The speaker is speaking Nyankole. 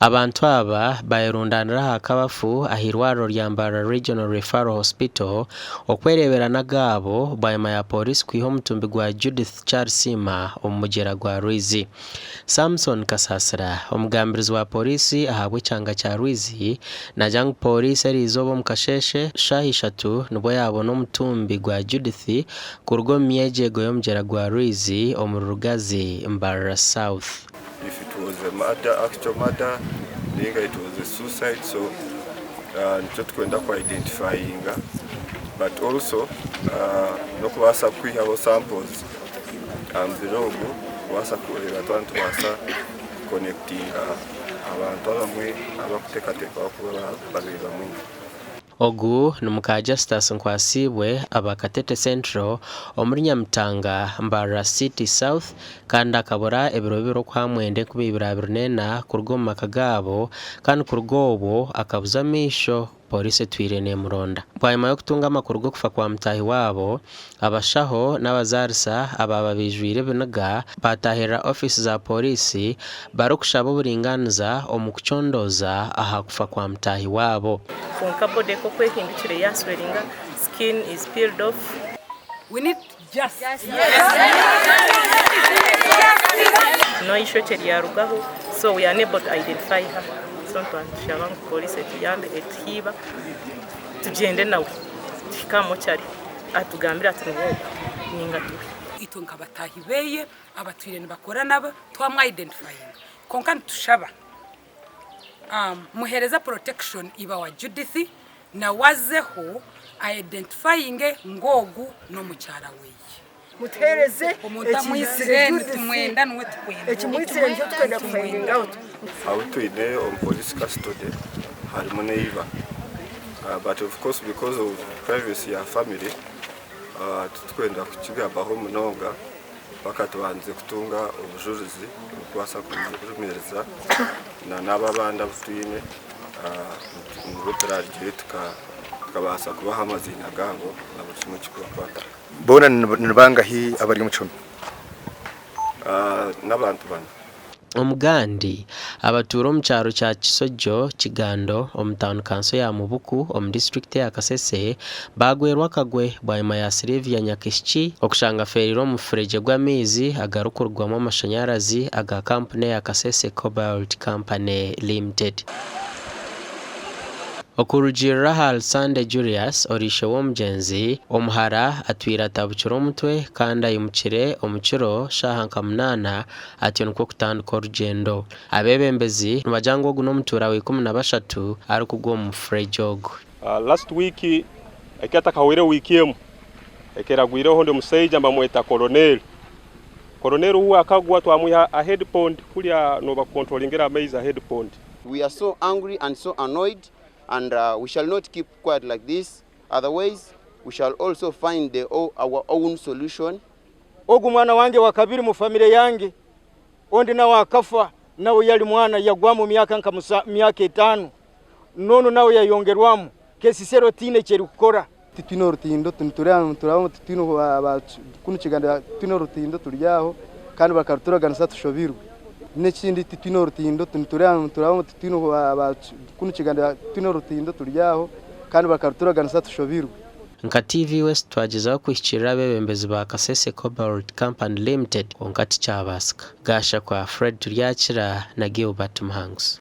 Abantu aba bayerundanira aha kabafu ah'eirwariro rya Mbarara Regional Referral Hospital okwereebera n'agaabo bwanyima ya Pooriisi kwiha omutumbi gwa Judith Kyarisiima omu mugyera gwa Rwizi. Samson Kasasira, omugambirizi wa Pooriisi ahabw'ekyanga kya Rwizi naagira ngu Pooriisi eriizooba omu kasheeshe shaaha ishatu nibwo yaabona omutumbi gwa Judith kuruga omu myegyeego y'omugyera gwa Rwizi omuri Rugazi, Mbarara South. If it was a murder, actual murder ninga it was a suicide so nikyo tukwenda ku identifyinga but also n'okubaasa kwihaho samples aha mubiri ogwo kubaasa kureeba twaba nitubaasa ku connectinga abantu abamwe abarikuteekateekwaho kuba babaire bamwine. Ogu ni muka Justus Nkwasiibwe aba Katete Central omuri Nyamitanga, Mbarara City South kandi akabura ebiro bibiri Okwamwenda 2024 kuruga omu maka gaabo kandi kuruga obwo akabuza amaisho Pooriisi etwire nemuronda. Bwanyima y'okutunga amakuru g'okufa kwa mutaahi waabo, abashaho n'abazaarisa abaaba baijwire ebiniga baataahirira ofiisi za pooriisi barikushaba oburingaaniza omu kucondooza aha kufa kwa mutaahi waabo. Kwonka body nk'oku ehindukire yaswellinga, skin is peeled off. We need justice. No eishokye ryarugaho so we are unable to identify her so nitushaba ngu police etuyambe etuhe iba tugyende nawe tuhike aha mochari atugambire ati niwe ogu ninga tiwe. Itwe nka bataahi beye abatwire nibakora nabo twamu identifyinga kwonka nitushaba muhereza protection iba wa Judith nawe azeho a identifyinge ngu ogu n'omukyara weye. Mutuheereze Omuntu ekimwitsire amwitsire Judith. nitumwenda niwe tukwenda. Ekimwitsire nikyo tukwenda ku finding out. Abu twine omu police custody harimu neiba but of course because of privacy ya family titukwenda kukigambaho munonga paka tubandize kutunga obujurizi oburikubaasa kurumiiriza na n'abo abandi abu twine nibwo turaagireyo tukabaasa kubaha amaziina gaabo na buri kimwe ekirikubakwataho. Boona ni bangahi abari omu kihome? N'abantu bana. Omugandi, abatuura omu kyaro kya Kisojjo, Kigando omu tauni kanso ya Mubuku omu disiturikiti eya Kasese baagwerwa akagwe bwanyima ya Sylvia Nyakishiki okushanga afeereire omu mufuregye gw'amaizi agarikurugwamu amashanyarazi aga kampuni eya Kasese Cobalt Company Limited. Okurugiirira ahari Sunday Julius ori ishe w'omugyenzi, omuhara atwire atabukire omutwe kandi aimukire omu kiro shaaha nka munaana atyo nikwo kutandika orugyendo. Abeebembezi nibagira ngu ogu n'omutuura wa 13 arikugwa omu mufuregye ogu. Last week eketakahwire wiiki emwe ekeragwireho ondi omusaija nibamweta Colonel. Colonel uwe akagwa twamwiha aha head pond kuriya nobakontrolingira amaizi aha head pond. We are so angry and so annoyed and we shall not keep quiet like this otherwise we shall also find the our own solution. Ogu mwana wange wakabiri mu famire yange, ondi nawe akafa nawe yali mwana yagwamu myaka nka myaka etano, nonu nawe yayongerwamu, kesisero tiine ekyerikukora. Titwine orutindo nitureeba kunu Kiganda titwine orutindo turi aho kandi bakaruturaganisa tushobirwe. N'ekindi titwine orutindo nitureeba kunu Kiganda titwine orutindo turi aho kandi bakaruturaganisa tushobirwe. Nka TV West twagyezaho kuhikiirira abeebembezi ba Kasese Cobalt Company Limited kwonka tikyabaasika. Gashakwa Fred Turyakira na Gilbert Muhanguzi.